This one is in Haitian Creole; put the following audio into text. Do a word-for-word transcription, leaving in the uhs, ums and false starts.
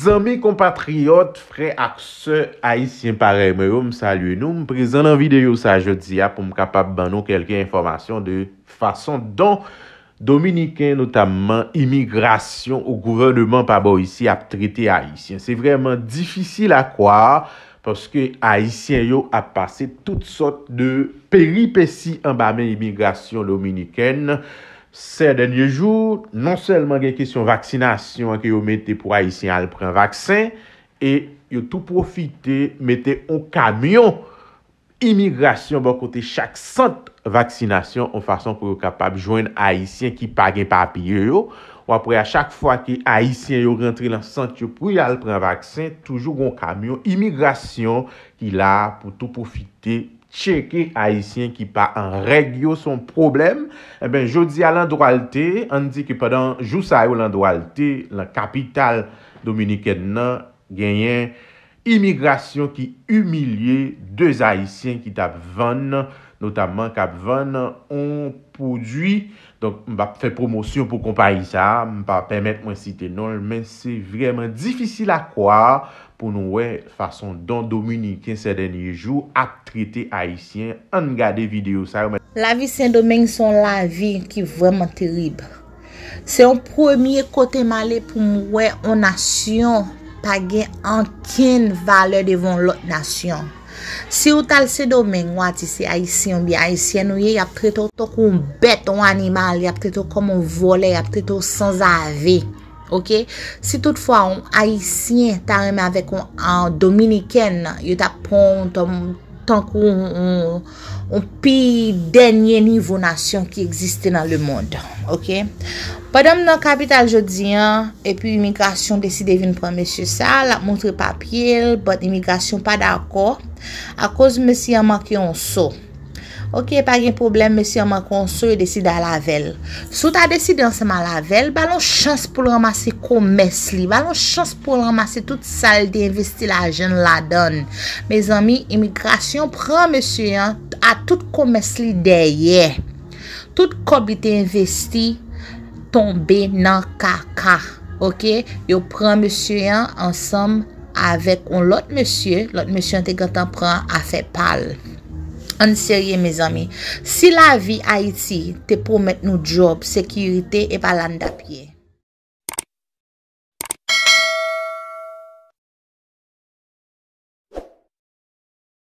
Zanmi, konpatriyòt, frè ak sè ayisyen parèy mwen yo, m salye nou. M prezan nan videyo sa jodi a pou m kapab ban nou kèlke enfòmasyon de fason don Dominiken, notamman imigrasyon ou gouvènman pa bò isi ap trete Ayisyen. Se vrèman difisil a kwè paske Ayisyen yo ap pase tout sòt de peripesi anba men imigrasyon dominikèn. Sè dènye jou, non sèlman gen kesyon vaksinasyon an ke yo mete pou Ayisyen al pran vaksen, e yo tou pwofite mete yon kamyon imigrasyon bò kote chak sant vaksinasyon, yon fason pou yo kapab jwenn Ayisyen ki pa gen papye yo. W ap wè a chak fwa ke Ayisyen yo rantre nan sant yo pou y al pran vaksen, toujou gen yon kamyon imigrasyon ki la pou tou pwofite tcheke Ayisyen ki pa an règ yo, se yon pwoblèm. Enben, jodi a, landwa l te, ann di ke pandan jou sa yo, landwa l te, nan kapital dominikèn nan, genyen imigrasyon ki imilye de Ayisyen ki t ap vann, notamman k ap vann yon pwodui. Donk, m p ap fè pwomosyon pou konpayi sa a, m pa pèmèt mwen site non l, men se vrèman difisil a kwè pou nou wè fason don dominiken sè dènye jou ap trete Ayisyen. Ann gade videyo sa yo. Lavi Sendomeng se yon lavi ki vrèman terib. Se yon premye kote m ale pou m wè yon nasyon pa gen ankenn valè devan yon lòt nasyon. Si w t al Sendomeng, w a di se Ayisyen oubyen Ayisyèn ou ye, y ap trete w tankou yon bèt, yon animal, y ap trete w kòm yon vòlè, y ap trete w sanzave. Oke? Si toutfwa yon Ayisyen ta renmen avèk yon, yon Dominikèn, yo t ap pran w tanm-, tankou yon, yon pi dènye nivo nasyon ki egziste nan lemonn. Oke? Pandan m nan kapital jodi a, epi imigrasyon deside vin pran mesye sa, l ap montre papye l, but imigrasyon pa dakò, akoz mesye an manke yon so. Oke, pa gen pwoblèm, mesye an manke yon so, yo deside al avè l. Si w ta deside ansanm al avè l, ba l yon chans pou l ranmase komès li, ba l yon chans pou l ranmase tout sa l te envesti lajan l ladan l. Mezanmi, imigrasyon pran mesye an a tout komès li dèyè. Tout kòb li te envesti tonbe nan kaka. Oke, yo pran mesye an ansanm avèk yon lòt mesye, lòt mesye an te gentan pran afè pa l. Ann serye, mezanmi. Si lavi Ayiti te pwomèt nou djòb, sekirite, e pa la n t ap ye.